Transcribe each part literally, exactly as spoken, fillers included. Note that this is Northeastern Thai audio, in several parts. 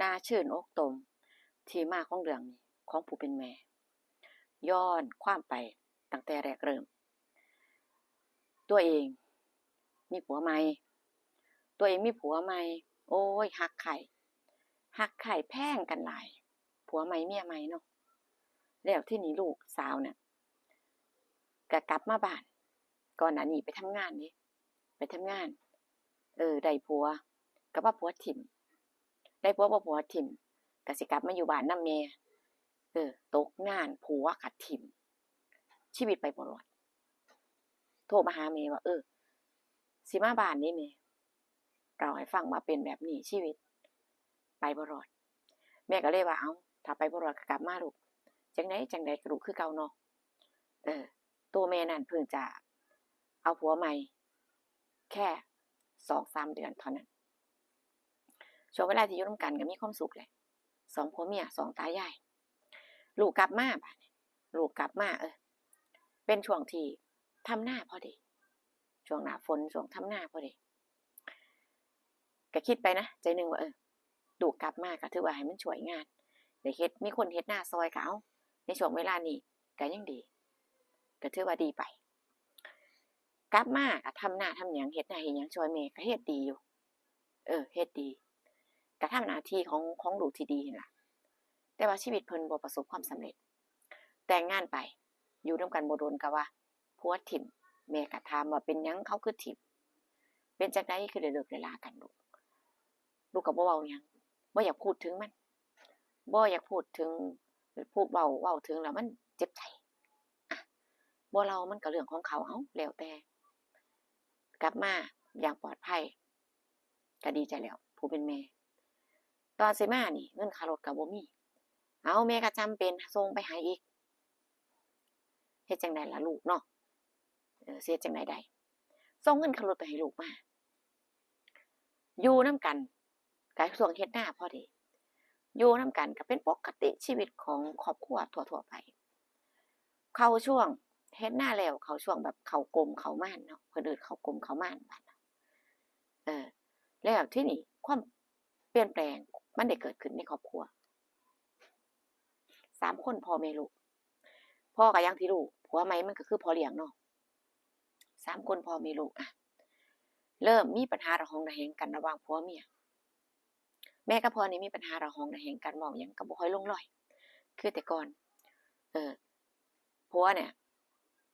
น่าชื่นอกตม ที่มาของเรื่องนี้ของผู้เป็นแม่ ย้อนความไปตั้งแต่แรกเริ่ม ตัวเองมีผัวใหม่ ตัวเองมีผัวใหม่ โอ้ย ฮักใคร่ ฮักใคร่แพงกันหลาย ผัวใหม่เมียใหม่เนาะ แล้วที่นี่ลูกสาวเนี่ย ก็กลับมาบ้าน ก่อนหน้านี้ไปทำงานเด้ ไปทำงาน เออ ได้ผัว ก็ว่าผัวถิ่ม ได้ผัวบ่ผัวถิ่ม ก็สิกลับมาอยู่บ้านนำแม่ เออ ตกงานผัวก็ถิ่ม ชีวิตไปบ่รอด โทรมาหาแม่ว่า เออ สิมาบ้านนี่แม่ เล่าให้ฟังว่าเป็นแบบนี้ชีวิต ไปบ่รอด แม่ก็เลยว่า เอ้า ถ้าไปบ่รอดก็กลับมาลูก จั่งใดจั่งใดก็ลูกคือเก่าเนาะ เออ ตัวแม่นั่นเพิ่งจะเอาผัวใหม่ แค่สองสามเดือนเท่านั้น ช่วงเวลาที่อยู่นำกันก็มีความสุขแหละ สองผัวเมีย สองตายาย ลูกกลับมาบาดนี้ ลูกกลับมา เออ เป็นช่วงที่ทำนาพอดี ช่วงหน้าฝน ช่วงทำนาพอดี ก็คิดไปนะ ใจหนึ่งว่า เออ ลูกกลับมาก็ถือว่าให้มันช่วยงาน ได้เฮ็ด มีคนเฮ็ดนาซอยก็เอา ในช่วงเวลานี้ก็ยังดี ก็ถือว่าดีไป กลับมาก็ทำนาทำหยัง เฮ็ดนาเฮ็ดหยังช่วยแม่ก็เฮ็ดดีอยู่ เออ เฮ็ดดี ก็ทำหน้าที่ของ ของลูกที่ดีนั่นล่ะ แต่ว่าชีวิตเพิ่นบ่ประสบความสำเร็จ แต่งงานไป อยู่นำกันบ่โดนก็ว่าผัวถิ่ม แม่ก็ถามว่าเป็นหยังเขาคือถิ่ม เป็นจั่งใดคือได้เลิกได้ลากันลูก ลูกก็บ่เว้าหยัง บ่อยากพูดถึงมัน บ่อยากพูดถึง พูด เว้า เว้าถึงแล้วมันเจ็บใจ อ่ะ บ่เล่ามันก็เรื่องของเขา เอ้า แล้วแต่ กลับมาอย่างปลอดภัย ก็ดีใจแล้ว ผู้เป็นแม่ ตอนสิมานี่ เงินค่ารถก็บ่มี เอ้า แม่ก็จำเป็นส่งไปให้อีก เฮ็ดจั่งใดล่ะลูกเนาะ เออ สิเฮ็ดจั่งใดได้ ส่งเงินค่ารถไปให้ลูกมา อยู่นำกัน ก็ช่วงเฮ็ดนาพอดี อยู่นำกันก็เป็นปกติชีวิตของครอบครัวทั่วๆไป เข้าช่วงเฮ็ดนาแล้ว เข้าช่วงแบบเข้ากรมเข้าม่านเนาะ เพิ่นเอิ้นเข้ากรมเข้าม่านบาดน่ะ เออ แล้วที่นี่ความเปลี่ยนแปลงมันได้เกิดขึ้นในครอบครัว สามคนพ่อแม่ลูก พ่อก็อย่างที่รู้ ผัวใหม่มันก็คือพ่อเลี้ยงเนาะ สามคนพ่อแม่ลูก อ่ะ เริ่มมีปัญหาระหองระแหงกันระหว่างผัวเมีย แม่กับพ่อนี่มีปัญหาระหองระแหงกัน เว้าหยังก็บ่ค่อยลงรอย คือแต่ก่อน เออ ผัวเนี่ย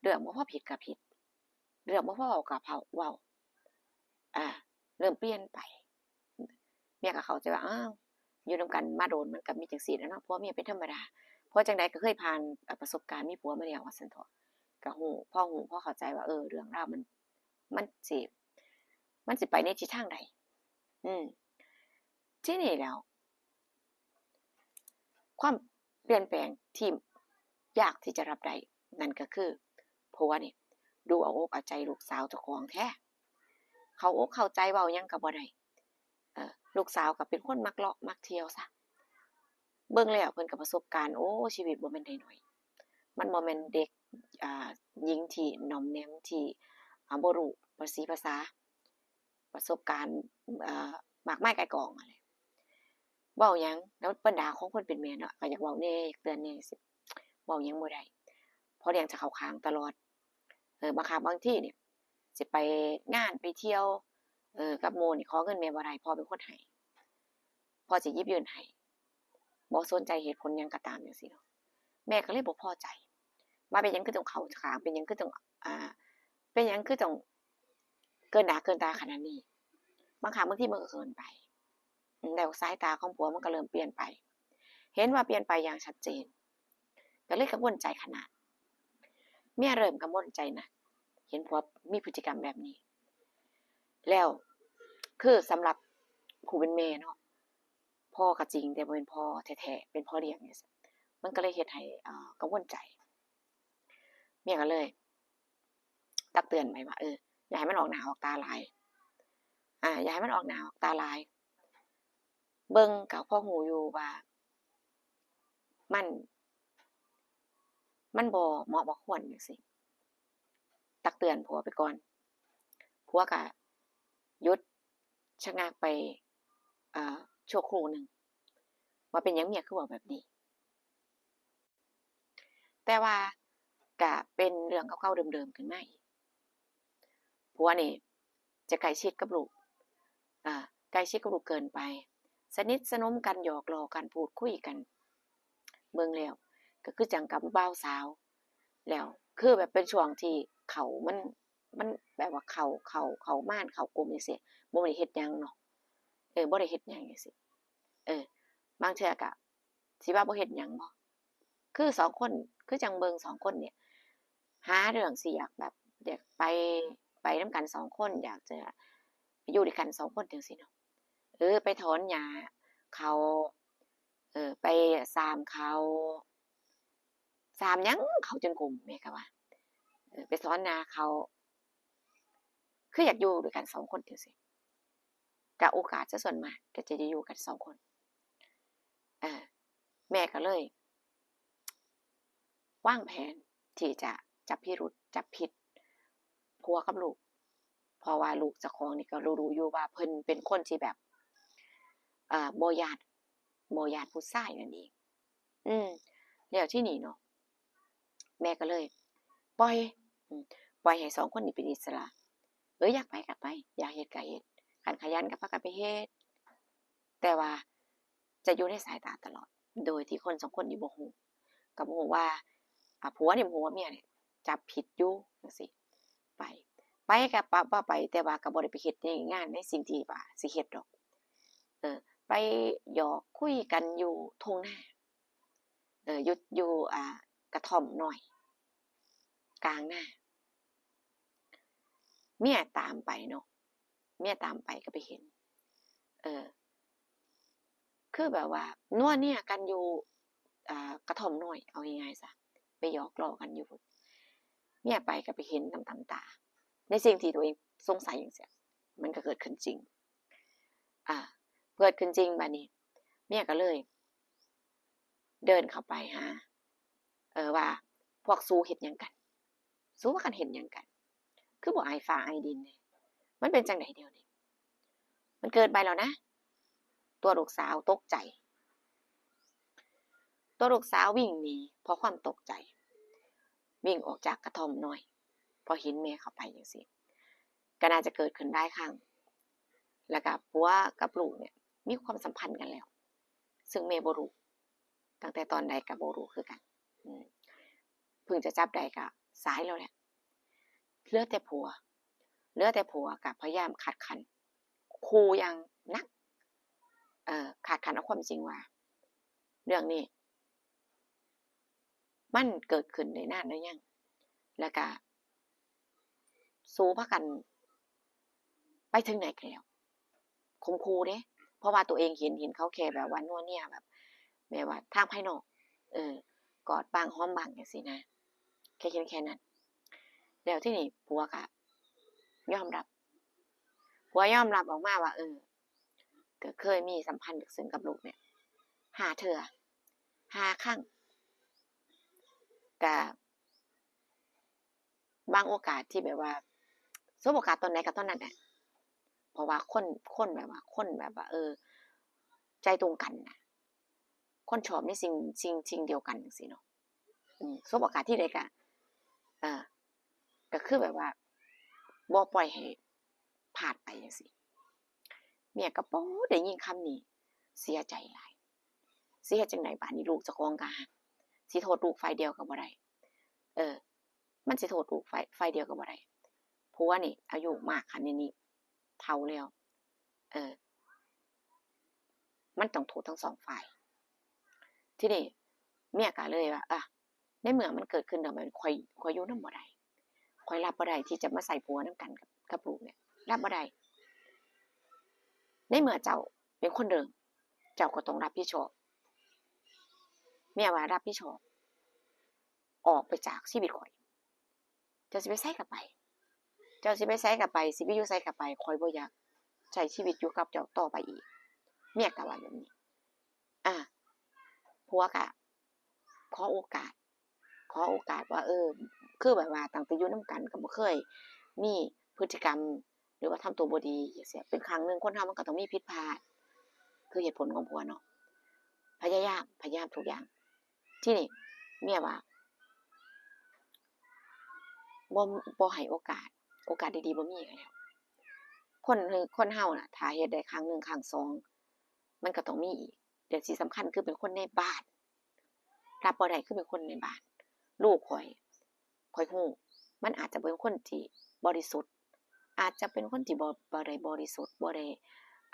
เรื่องบ่พอผิดก็ผิด เรื่องบ่พอเว้าก็เผา เว้า อ่า เริ่มเปลี่ยนไป แม่ก็เข้าใจว่า อ้าว อยู่นำกันมาโดนมันก็มีจั่งซี้แหละเนาะ ผัวเมียเป็นธรรมดา เพราะจั่งใดก็เคยผ่าน อ่า ประสบการณ์มีผัวมาแล้ว ว่าซั่นเถาะ ก็ฮู้ พอฮู้ พอเข้าใจว่า เออ เรื่องราวมัน มันสิ มันสิไปในทิศทางใด อืม ทีนี้แล้ว ความเปลี่ยนแปลงที่ยากที่จะรับได้ นั่นก็คือ ผัวนี่ดูเอาอกเอาใจลูกสาวเจ้าของแท้ เข้าอกเข้าใจ เว้าหยังก็บ่ได้ เอ่อ ลูกสาวก็เป็นคนมักเลาะมักเที่ยวซะ เบิ่งแล้วเพิ่นก็ประสบการณ์ โอ้ ชีวิตบ่แม่นน้อยๆ มันบ่แม่นเด็ก อ่า หญิงที่หน่อมแหนม ที่ อ่า บ่รู้ภาษีภาษา ประสบการณ์ เอ่อ มากมายก่ายกองหั้นแหละ เว้าหยัง แล้วบรรดาของคนเป็นแม่เนาะ ก็อยากเว้าแหน่ อยากเตือนแหน่จั่งซี้ เว้าหยังบ่ได้ พ่อเลี้ยงจะเข้าข้างตลอด เออ บางครั้งบางทีเนี่ย สิไปงานไปเที่ยว เออ กับหมู่นี่ ขอเงินแม่บ่ได้ พ่อเป็นคนให้ พ่อสิหยิบยื่นให้ บ่สนใจเหตุผลหยังก็ตามจั่งซี้เนาะ แม่ก็เลยบ่พอใจ ว่าเป็นหยังคือต้องเข้าข้าง เป็นหยังคือต้อง อ่า เป็นหยังคือต้องเกินหน้าเกินตาขนาดนี้ บางครั้งบางทีมันก็เกินไป อืม แล้วสายตาของผัวมันก็เริ่มเปลี่ยนไป เห็นว่าเปลี่ยนไปอย่างชัดเจน ก็เลยกังวลใจขนาด เมียเริ่มกังวลใจนะ เห็นผัวมีพฤติกรรมแบบนี้ แล้ว คือสำหรับผู้เป็นแม่เนาะ พ่อก็จริง แต่บ่เป็นพ่อแท้ๆ เป็นพ่อเลี้ยงจั่งซี้ มันก็เลยเฮ็ดให้ เอ่อ กังวลใจ เมียก็เลย ตักเตือนไปว่า เออ อย่าให้มันออกหน้าออกตาหลาย อ่า อย่าให้มันออกหน้าออกตาหลาย เบิ่งก็พอฮู้อยู่ว่า มัน มันบ่เหมาะบ่ควรจั่งซี้ ตักเตือนผัวไปก่อน ผัวก็หยุดชะงักไป เอ่อ ชั่วครู่หนึ่ง ว่าเป็นหยังเมียคือเว้าแบบนี้ แต่ว่าก็เป็นเรื่องเก่าๆเดิมๆขึ้นมาอีก ผัวนี่จะใกล้ชิดกับลูก อ่า ใกล้ชิดกับลูกเกินไป สนิทสนมกัน หยอกล้อกัน พูดคุยกัน เบิ่งแล้วก็คือจั่งกับบ่าวสาว แล้วคือแบบเป็นช่วงที่เข้ามัน มันแบบว่าเข้า เข้า เข้าม่านเข้ากรงจั่งซี้ บ่ได้เฮ็ดหยังเนาะ เออ บ่ได้เฮ็ดหยังจั่งซี้ เออ บางเทื่อก็สิว่าบ่เฮ็ดหยังบ่ คือสองคน คือจั่งเบิ่งสองคนเนี่ย หาเรื่องสิอยากแบบ อยากไป ไปนำกันสองคน อยากจะอยู่ด้วยกันสองคนจั่งซี้เนาะ เออ ไปถอนหญ้าเขา เออ ไปซามเขา ซามหยังเขาจนกลม แม่ก็ว่า เออ ไปถอนหญ้าเขา คืออยากอยู่ด้วยกันสองคนจั่งซี้ ก็โอกาสซะส่วนมากก็จะได้อยู่กันสองคน เออ แม่ก็เลย วางแผนที่จะจับพิรุธ จับผิดผัวกับลูก เพราะว่าลูกเจ้าของนี่ก็รู้ๆอยู่ว่าเพิ่นเป็นคนที่แบบ เอ่อ บ่ย้าน บ่ย้านผู้ชายนั่นเอง อืม แล้วทีนี้เนาะ แม่ก็เลย ปล่อย อืม ปล่อยให้สองคนนี้เป็นอิสระ เออ อยากไปก็ไป อยากเฮ็ดก็เฮ็ด คันขยันก็พากันไปเฮ็ด แต่ว่าจะอยู่ในสายตาตลอด โดยที่คนสองคนนี้บ่ฮู้ ก็บ่ฮู้ว่า อ่า ผัวนี่บ่ฮู้ว่าเมียนี่จับผิดอยู่จั่งซี้ ไป ไปก็ปะว่าไป แต่ว่าก็บ่ได้ไปเฮ็ดในงานในสิ่งที่ว่าสิเฮ็ดดอก เออ ไปหยอกคุยกันอยู่ทุ่งนา เออ อยู่ อยู่ อ่า กระท่อมน้อย กลางนา เมียตามไปเนาะ เมียตามไปก็ไปเห็น เออ คือแบบว่านัวเนียกันอยู่ อ่า กระท่อมน้อย เอาง่ายๆซะ ไปหยอกล้อกันอยู่พุ้น เมียไปก็ไปเห็นตามๆตา ในสิ่งที่ตัวเองสงสัยจั่งซี้ มันก็เกิดขึ้นจริง อ่า เกิดขึ้นจริง บัดนี้ เมียก็เลย เดินเข้าไปหา เออ ว่า พวกสูเฮ็ดหยังกัน สูพากันเฮ็ดหยังกัน คือบ่อายฟ้าอายดินเลย มันเป็นจั่งใดเดี๋ยวนี้ มันเกินไปแล้วนะ ตัวลูกสาวตกใจ ตัวลูกสาววิ่งหนีเพราะความตกใจ วิ่งออกจากกระท่อมน้อย พอเห็นแม่เข้าไปจั่งซี้ ก็น่าจะเกิดขึ้นหลายครั้ง แล้วก็ผัวกับลูกเนี่ยมีความสัมพันธ์กันแล้ว ซึ่งแม่บ่รู้ ตั้งแต่ตอนใดก็บ่รู้คือกัน อืม เพิ่งจะจับได้ก็สายแล้วแหละ เหลือแต่ผัว เหลือแต่ผัวก็พยายามขัดขัน ขู่อย่างหนัก เอ่อ ขัดขันเอาความจริงว่า เรื่องนี้ มันเกิดขึ้นได้นานแล้วยัง แล้วก็ สูพากันไปถึงไหนกันแล้ว ข่มขู่เด้ เพราะว่าตัวเองเห็น เห็นเขาแค่แบบว่านัวเนียแบบ แบบว่าทางภายนอก เออ กอดบ้างหอมบ้างจั่งซี้นะ แค่เห็นแค่นั้น แล้วทีนี้ผัวก็ยอมรับ ผัวยอมรับออกมาว่า เออ ก็เคยมีสัมพันธ์ลึกซึ้งกับลูกเนี่ย ห้าเทื่อ ห้าครั้ง ก็ บางโอกาสที่แบบว่า สบโอกาสตอนไหนก็ตอนนั้นแหละ เพราะว่าคน คนแบบว่า คนแบบว่า เออ ใจตรงกันน่ะ คนชอบในสิ่ง สิ่ง สิ่งเดียวกันจั่งซี้เนาะ อืม สบโอกาสที่ใดก็ เอ่อ ก็คือแบบว่า บ่ปล่อยให้พลาดไปจั่งซี้ เมียก็ป๊อดได้ยินคำนี้ เสียใจหลาย สิเฮ็ดจั่งใดบาดนี้ ลูกเจ้าของก็ฮัก สิโทษลูกฝ่ายเดียวก็บ่ได้ เออ มันสิโทษลูกฝ่าย ฝ่ายเดียวก็บ่ได้ ผัวนี่อายุมากขนาดนี้ เฒ่าแล้ว เออ มันต้องโทษทั้งสองฝ่าย ทีนี้เมียก็เลยว่า อ่ะ ในเมื่อมันเกิดขึ้นแล้ว มันข้อย ข้อยอยู่นำบ่ได้ ข้อยรับบ่ได้ที่จะมาใส่ผัวนำกันกับ กับลูกเนี่ย รับบ่ได้ ในเมื่อเจ้าเป็นคนเริ่ม เจ้าก็ต้องรับผิดชอบ เมียว่ารับผิดชอบ ออกไปจากชีวิตข้อย เจ้าสิไปไสก็ไป เจ้าสิไปไสก็ไป สิไปอยู่ไสก็ไป ข้อยบ่อยากใช้ชีวิตอยู่กับเจ้าต่อไปอีก เมียก็ว่าแบบนี้ อ่า ผัวก็ขอโอกาส ขอโอกาสว่า เออ คือแบบว่าตั้งแต่อยู่นำกันก็บ่เคยมีพฤติกรรม หรือว่าทำตัวบ่ดีจั่งซี้ เป็นครั้งหนึ่งคนเรามันก็ต้องมีผิดพลาด คือเหตุผลของผัวเนาะ พยายาม พยายามทุกอย่าง ทีนี้เมียว่า บ่ บ่ให้โอกาส โอกาสดีๆ บ่มีแล้ว คน คนเฮาน่ะ ถ้าเฮ็ดได้ครั้งหนึ่ง ครั้งสอง มันก็ต้องมีอีก แต่ที่สำคัญคือเป็นคนในบ้าน รับบ่ได้คือเป็นคนในบ้าน ลูกข้อย ข้อยรู้ มันอาจจะเป็นคนที่บริสุทธิ์ อาจจะเป็นคนที่บ่ บ่ได้บริสุทธิ์ บ่ได้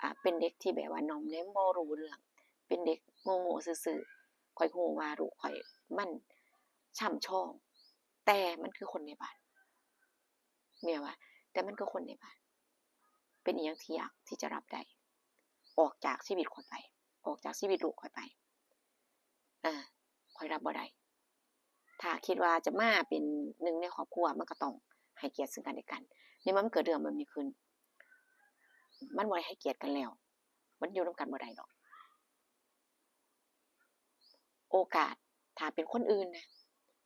อ่า เป็นเด็กที่แบบว่าหน่อมแหลม บ่รู้เรื่อง เป็นเด็กโง่ๆ ซื่อๆ ข้อยรู้ว่าลูกข้อยมันช่ำชอง แต่มันคือคนในบ้าน เมียว่า แต่มันคือคนในบ้าน เป็นอิหยังที่ยากที่จะรับได้ ออกจากชีวิตข้อยไป ออกจากชีวิตลูกข้อยไป อ่า ข้อยรับบ่ได้ ถ้าคิดว่าจะมาเป็นหนึ่งในครอบครัว มันก็ต้องให้เกียรติซึ่งกันและกัน ในเมื่อมันเกิดเรื่องแบบนี้ขึ้น มันบ่ได้ให้เกียรติกันแล้ว มันอยู่นำกันบ่ได้ดอก โอกาส ถ้าเป็นคนอื่นนะ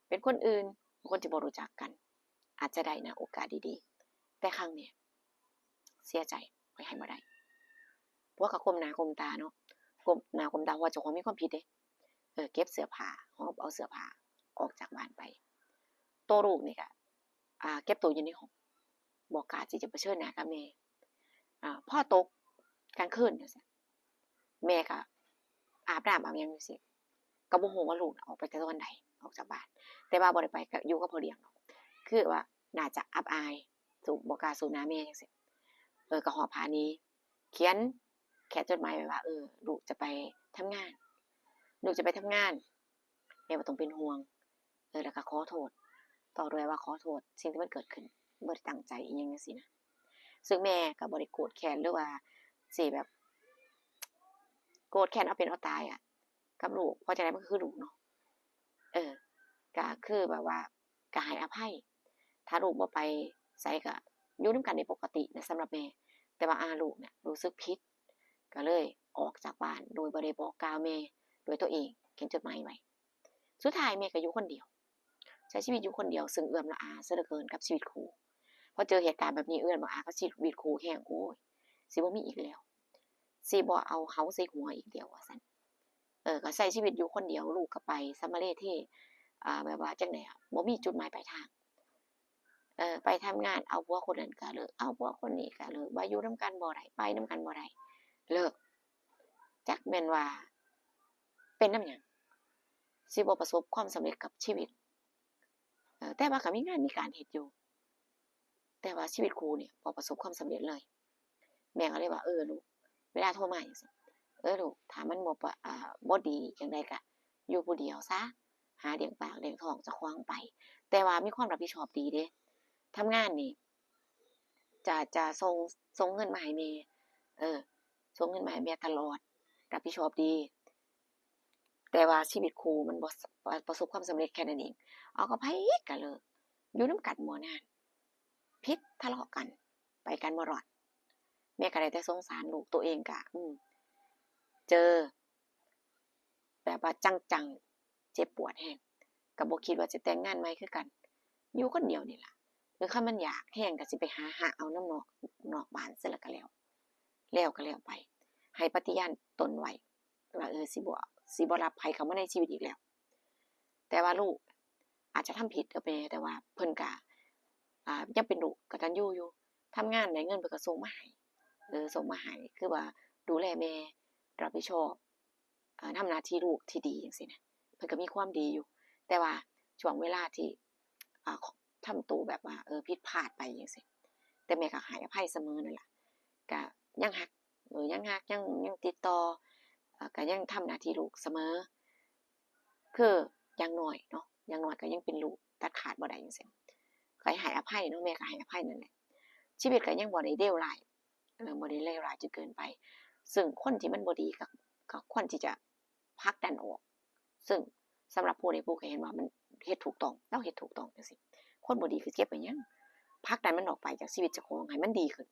เป็นคนอื่น คนที่บ่รู้จักกัน อาจจะได้นะ โอกาสดีๆ แต่ครั้งเนี้ย เสียใจ ข้อยให้บ่ได้ ผัวก็ก้มหน้าก้มตาเนาะ ก้มหน้าก้มตา เพราะว่าเจ้าของมีความผิดเด้ เออ เก็บเสื้อผ้า หอบเอาเสื้อผ้าออกจากบ้านไป โตลูกนี่ก็ อ่า เก็บตัวอยู่ในห้อง บ่กล้าที่จะเผชิญหน้ากับแม่ อ่า พอตกกลางคืนจั่งซี้ แม่ก็อาบน้ำอาบหยังจั่งซี้ ก็บ่ฮู้ว่าลูกน่ะออกไปแต่ตอนใด ออกจากบ้าน แต่ว่าบ่ได้ไปกับ อยู่กับพ่อเลี้ยงดอก คือว่าน่าจะอับอาย สู้ บ่กล้าสู้หน้าแม่จั่งซี้ เออ ก็หอบผ้าหนี เขียน เขียนจดหมายไว้ว่า เออ ลูกจะไปทำงาน ลูกจะไปทำงาน แม่บ่ต้องเป็นห่วง เออ แล้วก็ขอโทษ ต่อด้วยว่าขอโทษสิ่งที่มันเกิดขึ้น บ่ได้ตั้งใจอิหยังจั่งซี้นะ ซึ่งแม่ก็บ่ได้โกรธแค้นหรือว่าสิแบบ โกรธแค้นเอาเป็นเอาตายอะ กับลูก เพราะจั่งใดมันก็คือลูกเนาะ เออ ก็คือแบบว่า ก็ให้อภัย ถ้าลูกบ่ไปไสก็อยู่นำกันได้ปกตินะ สำหรับแม่ แต่ว่า อ่า ลูกเนี่ยรู้สึกผิด ก็เลยออกจากบ้านโดยบ่ได้บอกกล่าวแม่ด้วยตัวเอง เขียนจดหมายไว้ สุดท้ายแม่ก็อยู่คนเดียว ใช้ชีวิตอยู่คนเดียว ซึ่งเอื้อมละอาซะเหลือเกินกับชีวิตคู่ พอเจอเหตุการณ์แบบนี้ เอื้อมละอากับชีวิตคู่แฮง โอ้ย สิบ่มีอีกแล้ว สิบ่เอาเฮาใส่หัวอีกแล้ว ว่าซั่น เออ ก็ใช้ชีวิตอยู่คนเดียว ลูกก็ไปสำมะเลเท อ่า แบบว่าจั่งใดอะ บ่มีจุดหมายปลายทาง เออ ไปทำงาน เอาผัวคนนั้นก็เลิก เอาผัวคนนี้ก็เลิก ว่าอยู่นำกันบ่ได้ ไปนำกันบ่ได้ เลิก จักแม่นว่าเป็นนำหยัง สิบ่ประสบความสำเร็จกับชีวิต เออ แต่ว่าก็มีงานมีการเฮ็ดอยู่ แต่ว่าชีวิตคู่เนี่ยบ่ประสบความสำเร็จเลย แม่ก็เลยว่า เออ ลูก เวลาโทรมาจั่งซี้ เออ ลูก ถ้ามันบ่ปะ อ่า บ่ดีจั่งใดก็อยู่ผู้เดียวซะ หาเลี้ยงปากเลี้ยงท้องเจ้าของไป แต่ว่ามีความรับผิดชอบดีเด้ ทำงานนี่ จะ จะส่ง ส่งเงินมาให้แม่ เออ ส่งเงินมาให้แม่ตลอด รับผิดชอบดี แต่ว่าชีวิตคู่มันบ่ บ่ประสบความสำเร็จแค่นั้นเอง เอากับไผก็เลิก อยู่นำกันบ่นาน ผิด ทะเลาะกัน ไปกันบ่รอด แม่ก็ได้แต่สงสารลูก ตัวเองก็ อืม เจอ แบบว่าจังๆ เจ็บปวดแฮง ก็บ่คิดว่าสิแต่งงานใหม่คือกัน อยู่คนเดียวนี่ล่ะ หรือคันมันอยากแฮงก็สิไปหาหาเอานำนอก นอกบ้านซะแล้วก็แล้ว แล้วก็แล้วไป ให้ปฏิญาณตนไว้ว่า เออ สิบ่ สิบ่รับไผเข้ามาในชีวิตอีกแล้ว แต่ว่าลูกอาจจะทำผิดกับแม่ แต่ว่าเพิ่นก็ อ่า ยังเป็นลูกกตัญญูอยู่ ทำงานได้เงินเพิ่นก็ส่งมาให้ เออ ส่งมาให้ คือว่าดูแลแม่ รับผิดชอบ อ่า ทำหน้าที่ลูกที่ดีจั่งซี้นะ เพิ่นก็มีความดีอยู่ แต่ว่าช่วงเวลาที่ อ่า ทำตัวแบบว่า เออ ผิดพลาดไปจั่งซี้ แต่แม่ก็ให้อภัยเสมอนั่นล่ะ ก็ยังฮัก เออ ยังฮัก ยัง ยังติดต่อ อ่า ก็ยังทำหน้าที่ลูกเสมอ คืออย่างน้อยเนาะ อย่างน้อยก็ยังเป็นลูก ตัดขาดบ่ได้จั่งซี้ ก็ให้อภัยเนาะ แม่ก็ให้อภัยนั่นแหละ ชีวิตก็ยังบ่ได้เลวร้าย เออ บ่ได้เลวร้ายจนเกินไป ซึ่งคนที่มันบ่ดีก็ ก็ควรที่จะผลักดันออก ซึ่งสำหรับผู้ใดผู้ก็เห็นว่ามันเฮ็ดถูกต้อง ลาวเฮ็ดถูกต้องจั่งซี้ คนบ่ดีก็เก็บไว้หยัง ผลักดันมันออกไปจากชีวิตเจ้าของให้มันดีขึ้น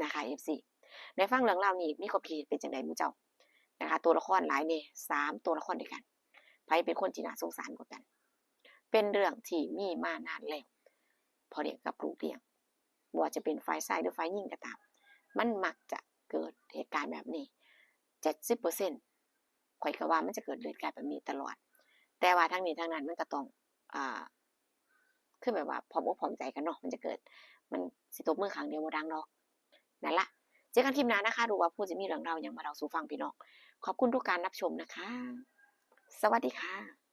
นะคะ เอฟซี ได้ฟังเรื่องราวนี้มีความคิดเห็นเป็นจั่งใดหมู่เจ้านะคะ ตัวละครหลายแน่ สามตัวละครด้วยกัน ไผเป็นคนที่น่าสงสารกว่ากัน เป็นเรื่องที่มีมานานแล้ว พ่อเลี้ยงกับลูกเลี้ยง บ่ว่าจะเป็นฝ่ายชายหรือฝ่ายหญิงก็ตาม มันมักจะเกิดเหตุการณ์แบบนี้ เจ็ดสิบเปอร์เซ็นต์ ข่อยก็ว่ามันจะเกิดเลือดกลายแบบนี้ตลอด แต่ว่าทั้งนี้ทั้งนั้นมันก็ต้อง อ่า คือแบบว่าพร้อมอกพร้อมใจกันเนาะ มันจะเกิด มันสิตบมือข้างเดียวบ่ดังดอก นั่นละ เจอกันคลิปหน้านะคะ ดูว่าผู้จะมีเรื่องราวหยังมาเล่าสู่ฟังพี่น้อง ขอบคุณทุกการรับชมนะคะ สวัสดีค่ะ